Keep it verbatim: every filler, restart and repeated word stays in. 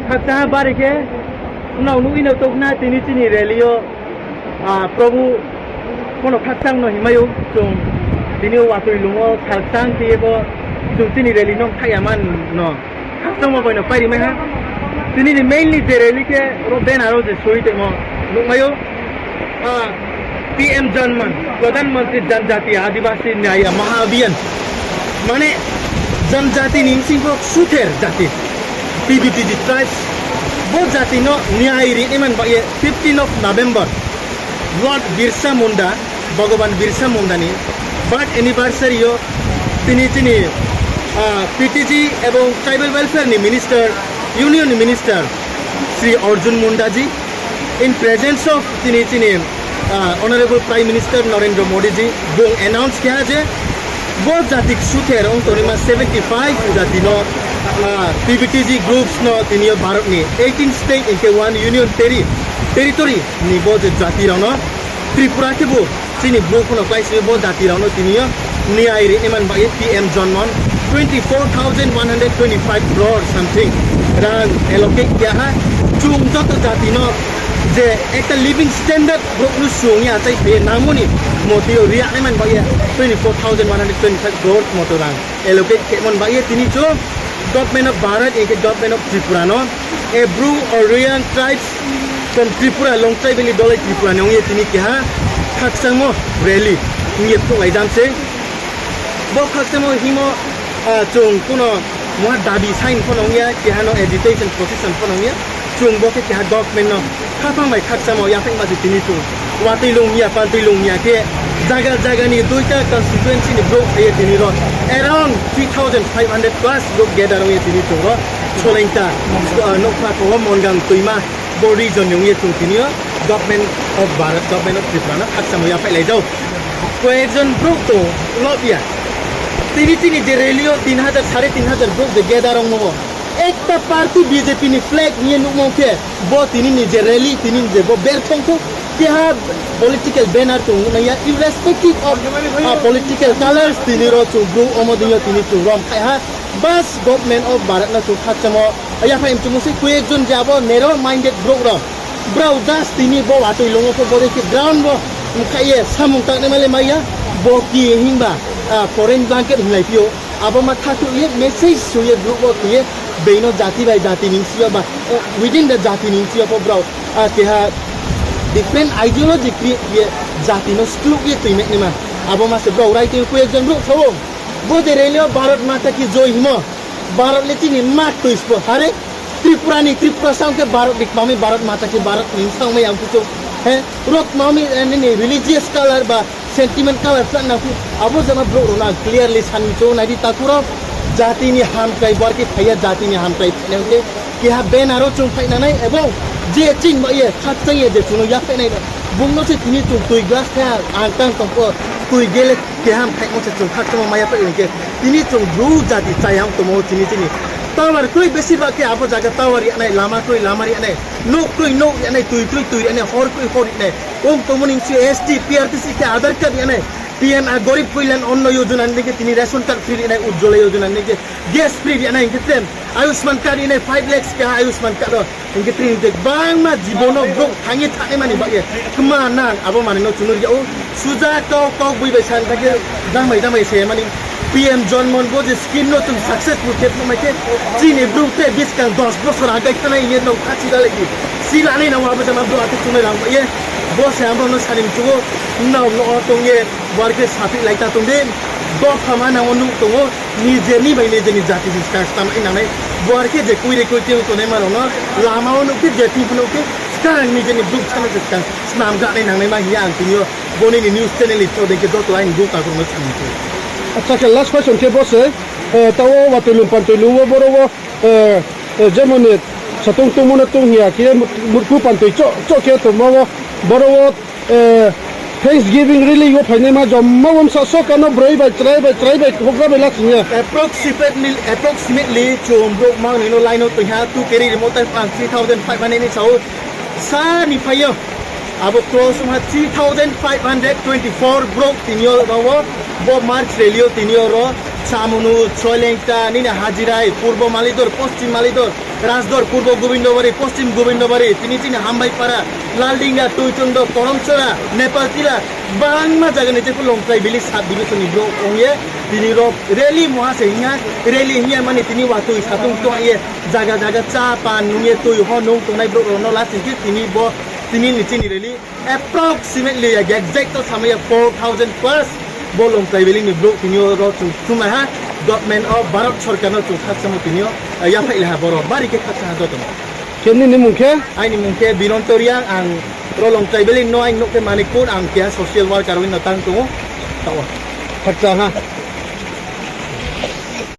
Khakchangha bari khe nao nugwi no tongna tini chini rally o, ah, Prabhu kono khakchang no himayo chwng tini o watwi lungo salchang khe bo chwng chini rally no thaya man no khakchangma bai no pairi mai ha. Tini ni mainly je rally khe oro banner o je soi tongmo nukmayo. Ah, P M Janman, Pradhan Mantri Janjatiya Adivasi Nyaya Maha Abhiyan, mane janjati ni bisingtwi suther jati, P B T G tribes, bo jati no nyai ri iman ba ye fifteen of November, Lord Birsa Munda, Bhagwan Birsa Munda ni birth anniversary o tini chini, ah, P T G ebong tribal welfare ni minister, union ni minister Shri Arjun Munda ji, in presence of tini chini, ah, Honorable Prime Minister Narendra Modi ji bung announce khe je bo jatik suther ong tonima seventy five jati no, ah, P B T G groups no tini o Bharat ni eighteen state enke one union terri-, territory ni bo je jati rok no Tripura khe bo chini buk no kaisa bo jati rok no tini o niyai ri iman bai P M Janman twenty four thousand one hundred twenty five crore something rang allocate kya ha. Chung joto jati no je ekta living standard borok no sung ya chai phe nangmoni motio riya iman bai twenty four thousand one hundred twenty five crore moto rang allocate khe mon bai tini chung Government of Bharat enke Government of Tripura no a Bru Aryan tribes from Tripura Longtrai Valley Dolai Tripura ni ongye tini keha khakchangmo rally ongye phuklaijam se. Bo khakchangmo himo, ah, chung kuno muha dabi sign phono ongya, keha no agitation position phono ongya, chung bo khe keha government no khaphang bai khakchangmo yaphek ma se tini chung watwi lung ya, pantwi lung ya khe jaga jaga ni duita constituency ni borok phaiye tini ro around three thousand five hundred plus borok gather ongye tini chung ro Solengta, ah, nokha koho Mongang twima bo region ni ongye chung tini o Government of Bharat, Government of Tripura no khakchangmo yaphai lai jao. Koyekjon borok to lobya. Tini tini je rally o tin hajar, sare tin hajar borok je gather ongmo bo. Ekta party B J P ni flag niye nukmung khe bo tini ni je rally tini ni je bo berthong khe keha political banner chung nuknai ya, irrespective of, ah, political colors tini ro chung bru omo dino tini chung rom khai ha. Bas Government of Bharat no chung khakchangmo yaphai mchung se koi ekjon je abo narrow minded borok rok. Brao just tini bo watwi longo khe bo de khe ground bo khai ye samung taknai male maya bo ki himba, ah, foreign blanket hinlai pio. Abo ma thathu ye message suye group o khe beino jati bai jati ning siyo ba, eh, within the jati ning siyo po brao, ah, keha different ideology create ye jati no skluk ye twi mek nima. Abo ma se brao right ye koi ekjon bro thawo. Bo de rally o Bharat Mata ki Joy himo. Bharat le chini mak twi spo. Hare Tripura ni Tripura sound ke Bharat ni mami Bharat Mata ki Bharat ni sound mai ang kuchuk. He, rok mami, eh, ni, ni religious color ba sentiment color plan na ku abo jama bro rona clearly san mi cho nai di takuro jati ni hamkrai bar ki phaya jati ni hamkrai nang ke keha banner o chung phai nanai ebong je ching ma ye khak chang ye je chuno ya phai nai bung no se tini chung twi glass kha ang tang tong ko twi gele keham khai mo se chung khak chang ma ya phai ke tini chung bru jati chayang tomo tini tini tower koi besi ba ke abo jaga tower ya nai lama koi lama ya nai. Nok twi nok yanai, twi twi twi yanai, hor twi hor yanai. Om tomoni si S T, P R T C ke Aadhaar card yanai. P M A Garib Kalyan Anna Yojana ni ke tini ration card free yanai, Ujjwala Yojana ni ke gas free yanai, ke tem. Ayushman card yanai, five lakhs ke Ayushman card o. Ke tini de bangma jibono bro thangi thani mani ba ye. Kma nang abo mani no chunur ya o. Suja kau kau bui bai san thake jamai jamai se mani P M Janman bo je scheme no chwng successful khe phunuknai khe chini bru tei bwskang dos bosor agai thanai hwnwi nok kha chida lagi. Chida nai nang abo jama bru ate chunai lang ye. Bo se amo no sani mchugo nang no o tong ye bar khe saphi lai ta tong de. Dopha ma nang o nuk tongo nije ni bai nije ni jati ni skang stam ai nangnai. Bo ar khe je koi re koi teo tonai ma rok no lama o nuk khe je thing phunuk khe skang nije ni bru sana je skang snam ga nai nangnai ma hiya ang tini o. Boni ni news channel ni through de ke joto aini bung takhuk no thang khe. Acha khe last question khe bo se, eh, tawo watwi lung pantwi lung o boro o, eh, eh, jemon ni satung tungmo no tung hiya khe mut-, mutku pantwi cho, cho khe tongma o boro o, eh, Thanksgiving rally o phainai ma jomma wngsa so kano broi bai chwrai bai chwrai bai hokra bai lak sing ya. Approximately, approximately chwng bro mang ni no line o twi ha tu keri rimo tai pang three thousand five hundred ni sao sa ni phaio. Abo close wngkha three thousand five hundred twenty-four borok tini o ro, bo March rally o tini o ro, Chamunu, Soilengta, nini Hajirai, Purbo Malidor, Poschim Malidor, Rajdor, Purbo Gobindobari, Poschim Gobindobari, tini chini Hambaipara, Laldinga, Tuichundok, Koromchora, Nepaltila, bangma jagani jephru Longtrai Valley sub division ni borok ongye, tini rok rally moha se hinya, rally hinya mani tini watwi satung tong ye, jaga jaga cha pan nungye twi ho nung tongnai borok rokno last hingkhe tini bo, tini ni chini rally. Approximately, ya, exact to samaya four thousand plus bo Longtrai Valley ni borok tini o ro chung chumai ha, Government of Bharat Sarkar no chung khakchangma tini o, eh, yaphai le ha borok bari khe khakchang ha joto no. Khe nini mung khe? Aini mung khe Binon Toriang, ang ro Longtrai Valley no, aini nok khe Manikpur, ang keha social worker wngwi no tang tongo. Tao. Khakchang ha.